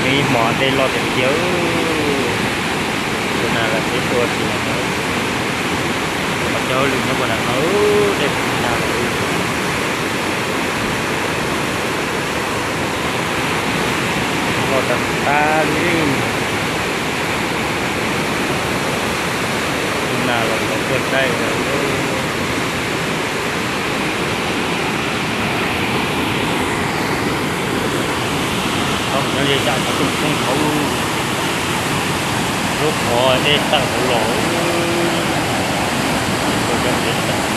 Ib hmos dej loj tiag tiag. Tus nas los tsev tua tsis los, qhov chaw hauj lwm nyob puag nram no, dej tag lawm. Loj tag tag li. Tus nas los tsev tuaj saib lawm. Thaum nyob ze zam qhov rooj tshoob hauv, lub qhov dej tawm hauv los, ua cov tsev tawm.